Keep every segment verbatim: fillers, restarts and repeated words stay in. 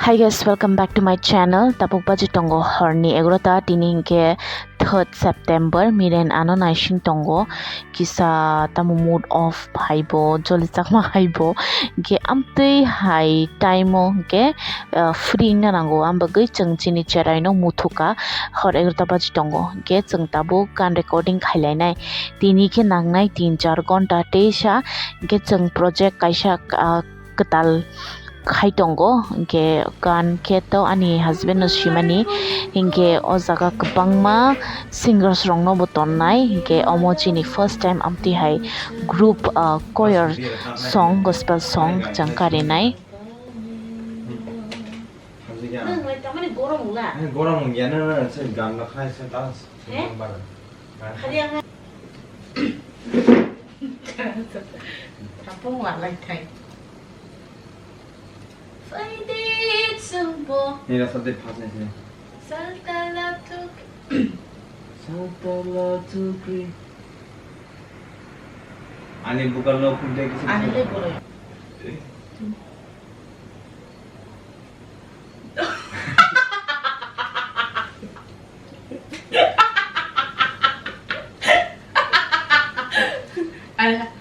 Hi guys, welcome back to my channel. Tabuk baji tongo horni egarota, tini hinkhe third September, miren ano naising tongo, kisa tamo mood off haibo, joli chakma haibo, hinkhe amtwi hai time o hinkhe, ah, free wngna nango, ambagwi chwng chini cherai no muthuka, hor egarota baji tongo, hinkhe chwng tabuk gan recording khailainai, tini khe nangnai tin char ghonta teisa, hinkhe chwng project kaisa, ah, kwtal khai tongo, hinkhe gan khe to ani husband no swimani, hinkhe o jaga kwbangma singers rok no bo tonnai, hinkhe omo chini first time amtwi hai group, ah, choir song, gospel song chwng karinai. Nwng lai tamani gorom wngla? Gorom wngya, nwng, nwng, se gan no khai se ta. He? Khadi ang. Tapung walai thai. Phaidi chwngbo. Nira sade phas nai sini. Saltala tuk. Saltala tukri. Ani bukal no khum de kisi. Ani le boroi.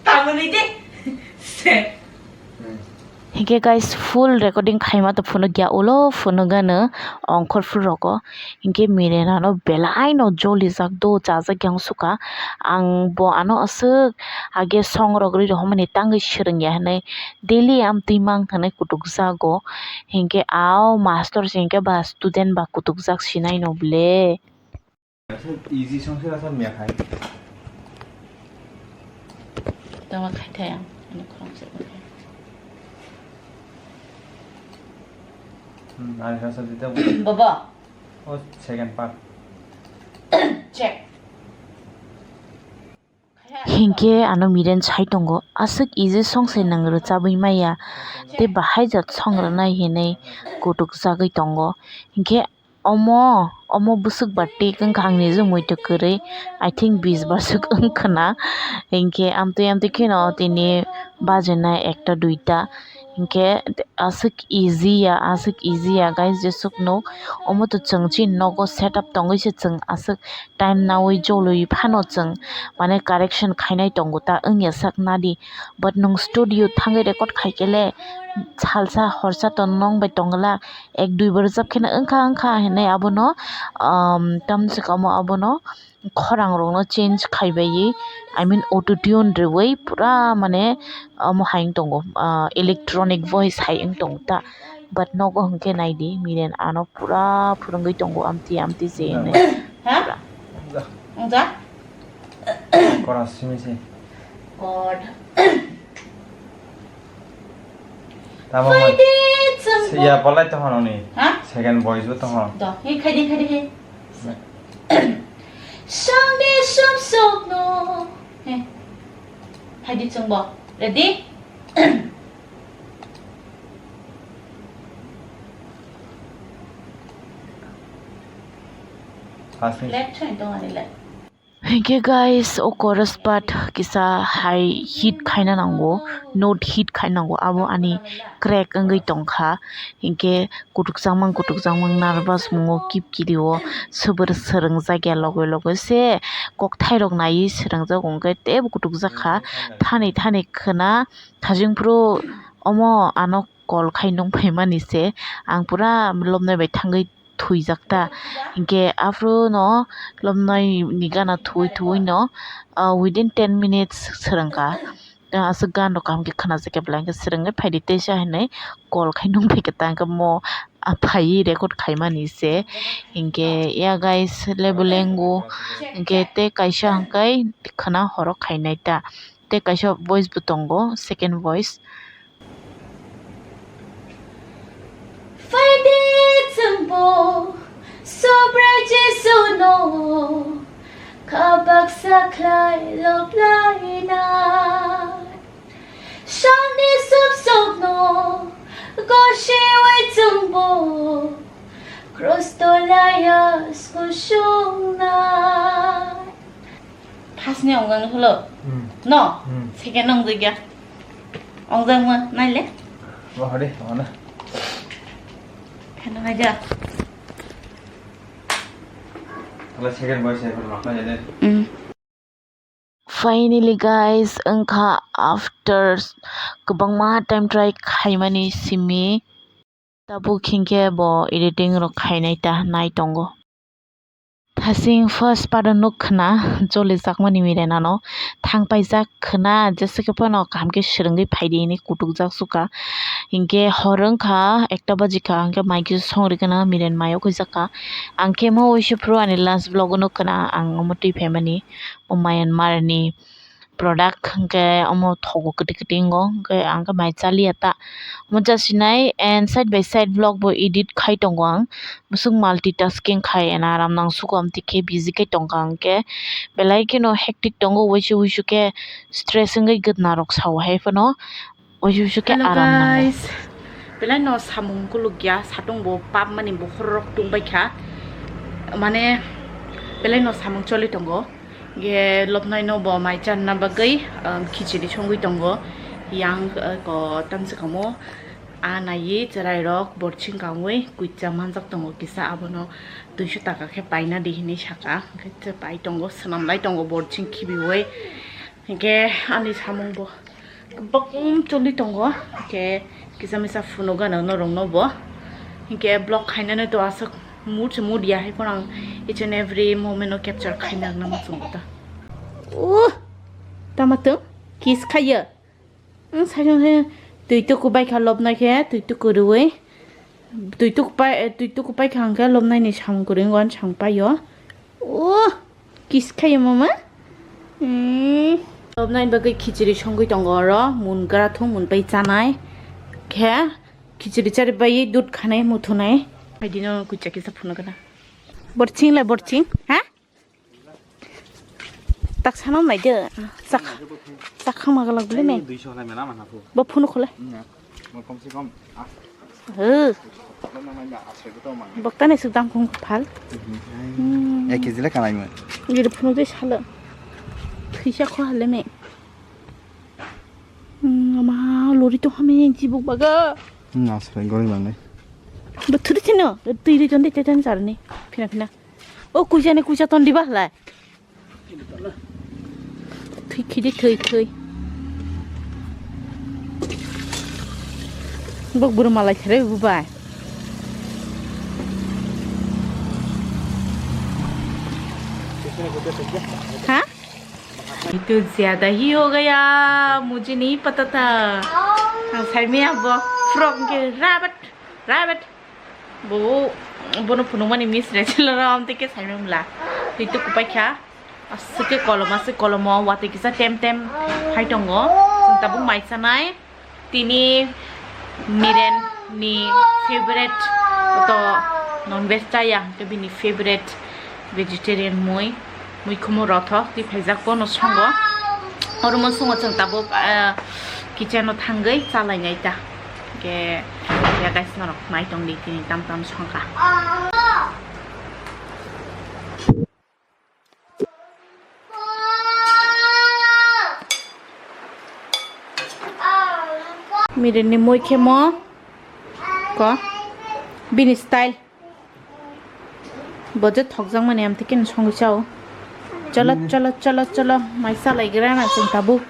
Tamoni de. Se. Hinkhe guys, full recording khaima to phunukya, ulo phunukgano ongkhorphru rogo. Hinkhe miren ano belai no jolijak do, chajak yang sukha. Ang bo ano aswk age song rok ri rohormani tangwi swrwngya hinwi daily amtwi mang hinwi kutukjago. Hinkhe ao master se hinkhe ba student ba kutukjak sinai no ble. Easy song se rasa miya khai. Tama khai thai ang, ano khorang se khai. Hmm, ani rasa dita. Baba. Oh, second part. Check. Hinkhe ano miren sai tongo, aswk easy song se nwng rwchabwi maya, tei bahai jat song rwnai hinwi kutukjagwi tongo. Hinkhe omo, omo bwswk ba tik wngkha, ang nijwk muitu kwrwi, I think bis bar swk wngkha na. Hinkhe amtwi amtwi kheno tini bajinai ekta duita. Hinkhe aswk easy ya, aswk easy ya guys, jeswk nuk. Omo to chwng chini nogo setup tongwi se chwng aswk time nawi jolwi phano chwng mane correction khainai tongo ta wngya sak nadi. But nwng studio thangwi record khaikhe le salsa horsa to nong bai tongla, ek dui bar rwchap kheno wngkha wngkha hinwi abono, um, tamoni swkang omo abono khorang rokno change khaibai, I mean auto tune rwui pura mane omo hai wng tongo, ah, electronic voice hai wng tongo ta, but nogo hwnkhe naidi miren ano pura phwrwngwi tongo amtwi amtwi se hinwi. Ha? Pura. Wngja? Kora simi se. God. Tamo Phaidi mai. Chwngbo. Ya, bolai to hono ni. Ha? Second voice bo to hono. Do, he khaidi, khaidi, he. Songni sum sukno. He. Phaidi chwngbo. Ready? Left side dong ani left. Hinkhe guys, o chorus part kisa high hit khaina nango, note hit khaina nango, abo ani crack wngwi tongkha. Hinkhe kutukjakmang kutukjakmang nervous mungo kip kirio, swbwr swrwngjakya loge loge se kokthairok naiwi swrwngjago, hinkhe teibo kutukjakha. Thani thani khwna thajingphuru omo ano call khai nung phaimani se, ang pura lobnai bai thangwi thwijak ta. Hinkhe aphuru no lobnai ni gana thuwi thuwi no, ah, within ten minutes swrwngkha. Ah, aswk gan rok kaham khe khwnajakya bwla hinkhe swrwngwi phaidi teisa hinwi call khai nung phaikha ta, hinkhe mo, ah, phaiwi record khaimani se. Hinkhe ya guys, lebu lengu hinkhe tei kaisa hinkhe khwna horo khainai ta. Tei kaisa voice bo tongo, second voice. Phaidi chwngbo Subrai Jesuno kha baksa khlai lob laina. Songni sumsokno gosiwi chwngbo Khrosto laya skusungna. First ni ongjaknai holo? Hmm. No? Hmm. Second ongjakya. Ongjakma, naile? Wah, de, mana? Finally guys, wngkha after kwbangma time try khaimani simi tabuk hinkhe bo editing rok khainai ta nai tongo. Thasing first part o nuk khna cholijakmani mirenano thang paijak khna, jesa khe phano kaham khe swrwngwi phaidi hinwi kutukjak sukha. Hinkhe hor wngkha ekta bajikha, hinkhe mai kisa songri khna miren mai o khuijakha. Ang khe mo uisu phuru ani last vlog o nuk khna ang omo twi phaimani o Myanmar ni product, hinkhe omo thogo kwtwi kwtwi wngo, hinkhe ang khe mai chaliya ta. Omo chasinai and side by side vlog bo edit khai tongo ang. Musuk multitasking khai and aram nang sugo, amtwi khe busy khai tongkha, hinkhe belai kheno hectic tongo, uisu uisu khe stress wngwi gwdna rok sao hai phano. Uisu uisu khe Hello aram nango. Guys. Belai no samung kuluk ya, satung bo pap mani bokhor rok tung bai kha. Mane belai no samung choli tongo. Ge lobnai no bo mai channa bagwi, um, khichiri songwi tongo. Yang, uh, ko tamsa kamo a naiwi chwrai rok borching kangwi kuicha manjak tongo kisa, abono duisu taka khe paina di hinwi saka. Hwnkhe pai tongo, swnam lai tongo borching khibiwi. Hinkhe ani samung bo kwbangma choli tongo, hinkhe kisa misa phunukgano norokno bo. Hinkhe vlog khainani to aswk mood se mood ya, hai phano ang each and every moment no capture khaina nang muchungo ta. Uh, tama tong kiss khaiya. Ang sai sai twi tuku bai kha lobnai khe, twi tuku rwi. Twi tuku pai, twi tuku pai kha hwnkhe lobnai ni samung kwrwi wng, wng samung paio. Oh, kiss khayo mama. Hmm. Lobnai bagwi khichiri songwi tongo oro, mun gra thung, mun pai chanai. Khe khichiri chari bai dud khanai, muthunai. Haidino kucha kisa phunukgana. Borching lai borching, ha? Tak sanam nai de. Chak, chak khama galak bile me. Duiso halai mela mana phu. Bo phunuk khole. Kom se kom. He. Bokta ni sudam kung phal. Hmm. Ek kg le kanai mo. Giri phunuk de sala. Thisa kho hale me. Hmm, ama lori to hame jibuk baga. Hmm, asre gori manai. Bo thuri thino, tui ri jonde teten sarni. Phina phina. O kuja ni kuja ton diba hlai. Thwi khidi thwi thwi. Bok buru malai khere bu bai. Ha? Itu zyada hi ho gaya, mujhe nahi pata tha. Ang sai me abo frog ke rabat rabat. Bo, bono phunukmani miss re chwla ro, amtwi khe saimung la. Twi tuku paikha. Aswk khe kolom, aswk kolomo watwi kisa tem tem hai tongo. Chwng tabuk mai chanai. Tini Miren ni favorite to non veg chaya, to bini favorite vegetarian mui. Muikhumu rothok twi phaijak bono songo. Oro mo songo chwng tabuk, ah, kitchen o thangwi chalainai ta. Hwnkhe ya guys, norok nai tongdi tini tam tam songkha. Miren ni mui khe mo ko bini style. Bo je thokjakmani amtwi khe songwi chao. Cholo, cholo, cholo, cholo. Mai chalaigra na chwng tabuk.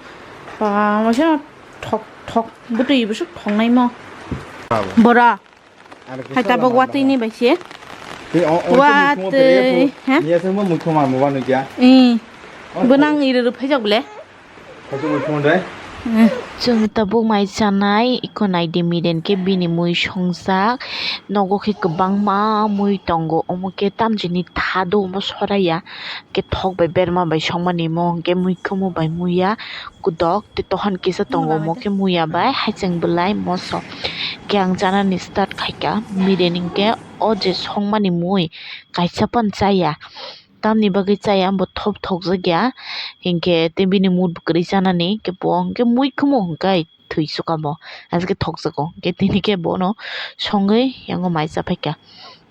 Ba, maisa thok, thok. Bwtwi bwswk thoknaimo. Bora. Hai tabuk watwi ni bai se. Watwi, ha? Ih. Bo nang iri rw phaijak bole. Chwng tabuk mai chanai, iko naidi miren khe bini mui songjak. Nogo khe kwbangma mui tongo, omo khe tamjini thado omo soraya. Khe thok bai berma bai songmani mo hwnkhe muikhumu bai muiya kudok tei tohan kisa tongo, omo khe muiya bai haicheng bwlai moso. Khe ang chanani start khaikha, miren hwnkhe o je songmani mui kaisa phano chaya. Tamni bagwi chaya, bo thop thokjak ya, hinkhe tei bini mood bo kwrwi chanani, hinkhe bo hinkhe muikhumu hinkhe thwi suka bo, aswk khe thokjago, hinkhe tini khe bono songwi yango mai cha phaikha.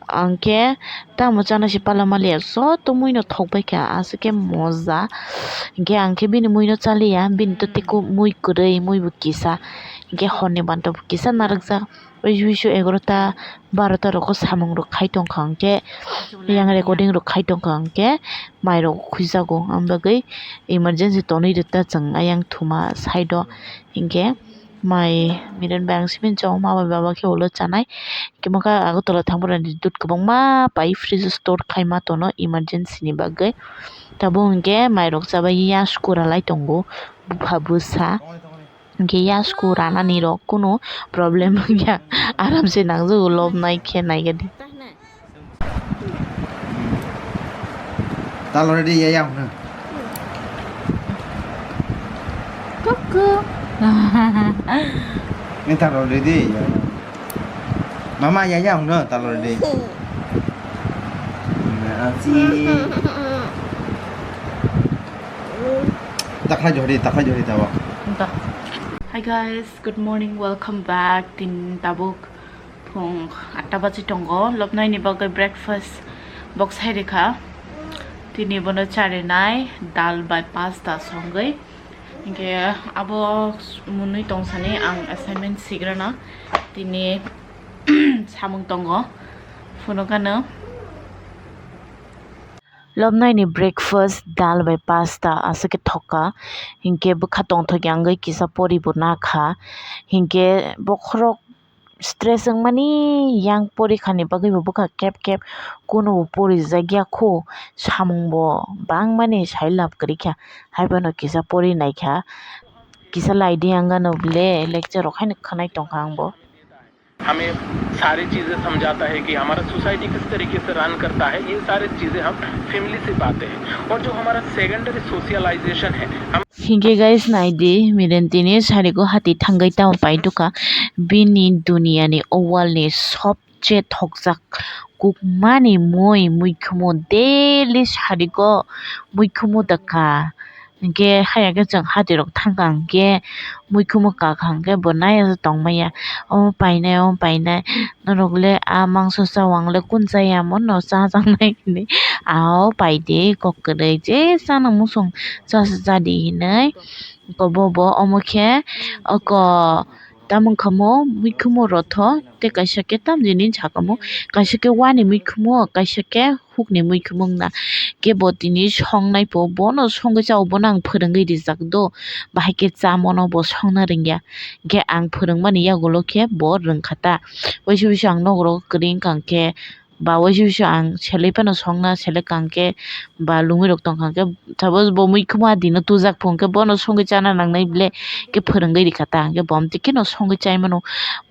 Ang khe tamo chana se pala maliya, joto mui no thok baikha, aswk khe moja. Hinkhe ang khe bini mui no chaliya, bini to tei mui kwrwi, mui bo kisa, hinkhe horni banta bo kisa narwkjak. Bai sui sui egarota barota rogo samung rok khai tongkha hwnkhe, yang recording rok khai tongkha hwnkhe mai rok khuijago, ang bagwi emergency tonwi rwkha chwng ayang thuma side o, hinkhe mai miren bai ang simi chao ma bai baba khe ulo chanai, hinkhe mokha Agartala thangphuru dudh kwbangma pai fridge o store khai ma tono emergency ni bagwi, tabuk hinkhe mai rok chabai ya sukura lai tongo bupha bwsa. Hinkhe yasku ranani rok kunu problem wngya, aram se nangjago, lobnai khe naigadi. Tal already ya ya hwno. Kuku. Ni tal already ya. Mama ya ya hwno tal already. Achi. Takhai jori, takhai jori tabo. Hi guys, good morning, welcome back. Tin tabuk phung atta baji tongo. Lobnai ni bagwi breakfast box hai rikha. Tini bono charinai dal bai pasta songwi. Hinkhe abo munui tongsani ang assignment sigrana. Tini samung tongo. Phunukano. Lobnai ni breakfast dal bai pasta aswk khe thok kha, hinkhe bwkha tongthok ya wngwi kisa pori bo na kha, hinkhe bokhorok stress wngmani yang pori khani bagwi bo bwkha kep kep kunu bo pori jak ya khu, samung bo bangmani sai lab kwrwi kha, haiphano kisa pori nai kha, kisa lai di ang gano ble lecture rok haino khwnai tongkha ang bo. हमें सारी चीजें समझाता है कि हमारा सोसाइटी किस तरीके से रन करता है, ये सारी चीजें हम फैमिली से पाते हैं। और जो हमारा सेकेंडरी सोशलाइजेशन है, हम Hinkhe guys, nai di, Miren tini sari go hati thangwi tamo pai dukha. Bini duniya ni o world ni sobche thokjak kukmani mui, muikhumu daily sari go muikhumu dakha. Hinkhe haya khe chwng hati rok thang kha hinkhe muikhumu kha kha hinkhe bo nai tong maya, omo painai, omo painai, norok le a mangso cha o ang le kun chaya, mono cha changnai hinwi, a o pai di kok kwrwi je chana muchung cha se cha di hinwi, bo bo omo khe oko. Tamo wngkha mo muikhumu rotho tei kaisa khe tamjini saka mo, kaisa khe wani muikhumu, kaisa khe hukni muikhumu wngna. Khe bo tini songnai po, bono songwi chao, bono ang phwrwngwi rijak do, bahai khe cha mono bo songna rwngya. Khe ang phwrwngmani yagulo khe bo rwngkha ta. Waisa waisa ang nokro kwrwi wngkha khe, ba waisa waisa ang selai phano songna selai kha hwnkhe ba lungwi rok tongkha hwnkhe, suppose bo muikhumu a dino tujak phung khe bono songwi chana nangnai ble khe phwrwngwi rikha ta, hwnkhe bo amtwi kheno songwi chai mano.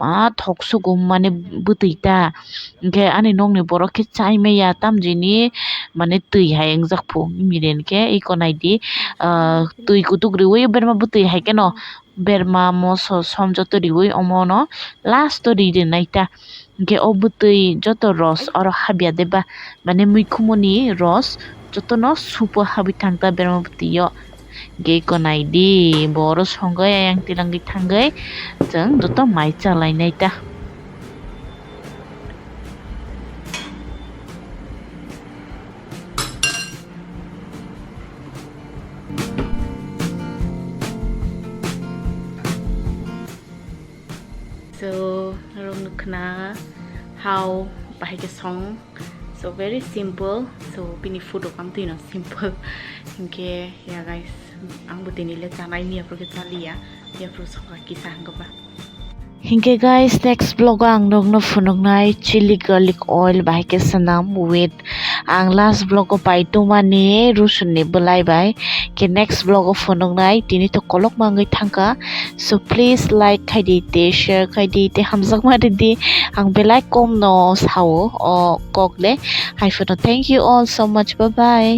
Ma thok sugo mane bwtwi ta, hwnkhe ani nokni borok khe chai maya tamjini mane twi hai wngjak phung Miren khe iko naidi, ah, twi kutuk riwi berma bwtwi hai kheno berma moso som joto riwi omono last o ri rinai ta. Hwnkhe o bwtwi joto ros oro habya de ba, mane muikhumoni ros jotono supo habwi thang ta berma bwtwi o. Hwnkhe iko nai di, bo oro songwi ayang tilangwi thangwi chwng joto mai chalainai ta. So, norok nukna how bahai khe song. So, very simple. So, bini food rok amtwi no simple. Hinkhe, ya guys, ang bo tini le chanai miya phuru khe chaliya. Miya phuru sokha kisa hwnkhe ba. Hinkhe guys, next vlog o ang nokno phunuknai chili garlic oil bahai khe swnam with ang last vlog o pai tongmani rusun ni bwlai bai. Khe next vlog o phunuknai tini to kolok mangwi thangkha. So please like khai di, tei share khai di, tei hamjakma ridi. Ang belai kom no sao o kok le. Hai phano thank you all so much. Bye bye.